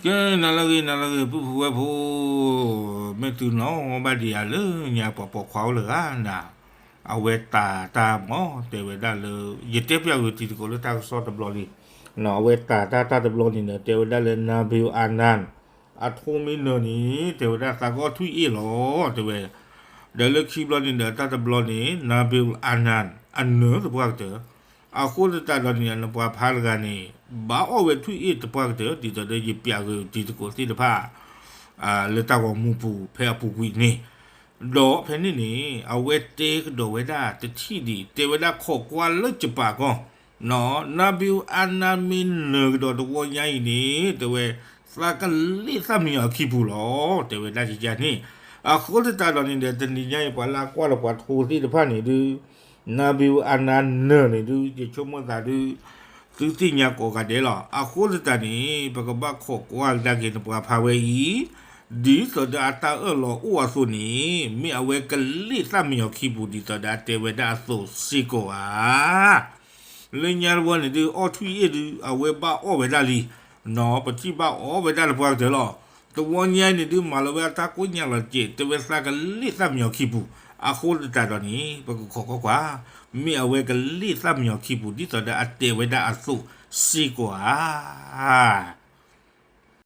ကဲ နၤလၢအဂ့ၤ နၤလၢအဂ့ၤ ပုၢ်ဖိဝဲၢ်ဖိ, မ့ၢ်သုနီၣ်ဘၣ်ဒံးယၤလၢညါ ပှၤပိာ်ခွါအိၣ်လၢဂၤနၤ, အဝဲတၤတၢ်မ့ၢ်တဲဝဲဒၣ်လၢ ယတဲပျးဂ့ၤတံၤသကိးလၢတၢ်ကစီၣ်တဘျီလံ, အဝဲတၤတၢ်တၢ်တဘျီန့ၣ်ဒီး တဲဝဲဒၣ်လၢ Nabil Adnan အထိမ့ၢ်နၢၤန့ၣ် တဲဝဲဒၣ်သးကအီၣ်ထွံၣ်အ့ၣ်လီၤ တဲဝဲ, ဒီးလၢခံဘျီန့ၣ်ဒီး တၢ်တဘျီန့ၣ် Nabil Adnan အနၢၤသပှၢ်ကတၢၢ် အဃိသတးဒီးန့ၣ် နပှၤဖးတဂၤန့ၣ် ဘၣ်အီၣ်ဝဲထွံၣ်အ့ၣ်တပှၢ်ကတၢၢ် ဒ်သိးဒီးယပျးဂ့ၤတံၤသကိးသ့ၣ်တဖၣ် လၢတၢ်ဂီၤမူပူၤ ဖဲအပူၤကွံာ်န့ၣ်, ဒီးဖဲန့ၣ်န့ၣ် အဝဲတဲကဒီးဝဲဒၣ်တထံၣ်ဒံး တဲဝဲဒၣ်ခိးကွၢ်လၢကပၤကီၢ် Nabil Adnan မ့ၢ်နၢၤကဒီးတဝီညါအံၤန့ၣ် တဲဝဲ သးကလ့ၣ်သၣ်မံညီၤအခံပူၤလီၤ တဲဝဲဒၣ်ကကန့ၣ်, အဃိသတးဒီးန့ၣ်ဒီး တနံၤညါအံၤ ပှၤလၢအကွၢ်ဒီးပှၤထိသ့ၣ်တဖၣ်န့ၣ်ဒုး Nabil Adnan နၢၤန့ၣ်ဒုး ယဆိကမိၣ်သးဒုး သုသ့ၣ်ညါကိးဂၤဒဲးလီၤ. အဃိသတးန့ၣ် ပကဘၣ်ခိးကွၢ်ကဒါက့ၤနပှၤဖးဝဲအံၤ ဒ်သိးဒီးအတၢ်အၢၣ်လီၤအိၣ်အသိးန့ၣ် မ့ၢ်အဝဲကလ့ၣ်သၣ်မံညီၤခံပူၤ ဒ်သိးဒီးအတဲဝဲဒၣ်အသိးစ့ၢ်ကီးဧါ. လၢညါတဝီန့ၣ်ဒုး အီၣ်ထွံၣ်အ့ၣ်ဒုး အဝဲဘၣ်အီၣ်ဝဲဒၣ်လံ, ပထံၣ်ဘၣ်အီၣ်ဝဲဒၣ်တပှၢ်ကတၢၢ်လီၤ. တဝီညါအံၤန့ၣ်ဒုး မၤလီၤဝဲအတၢ်ကိးညါလီၤတက့ၢ် တဲဝဲသးကလ့ၣ်သၣ်မံညီၤခံပူၤ, အဃိသတးဒီးန့ၣ် ပကခိးကွၢ်ကွၢ် မ့ၢ်အဝဲကလ့ၣ်သၣ်မံညီၤခံပူၤ ဒ်သိးဒီးအတဲဝဲဒၣ်အသိးစ့ၢ်ကီးဧါ.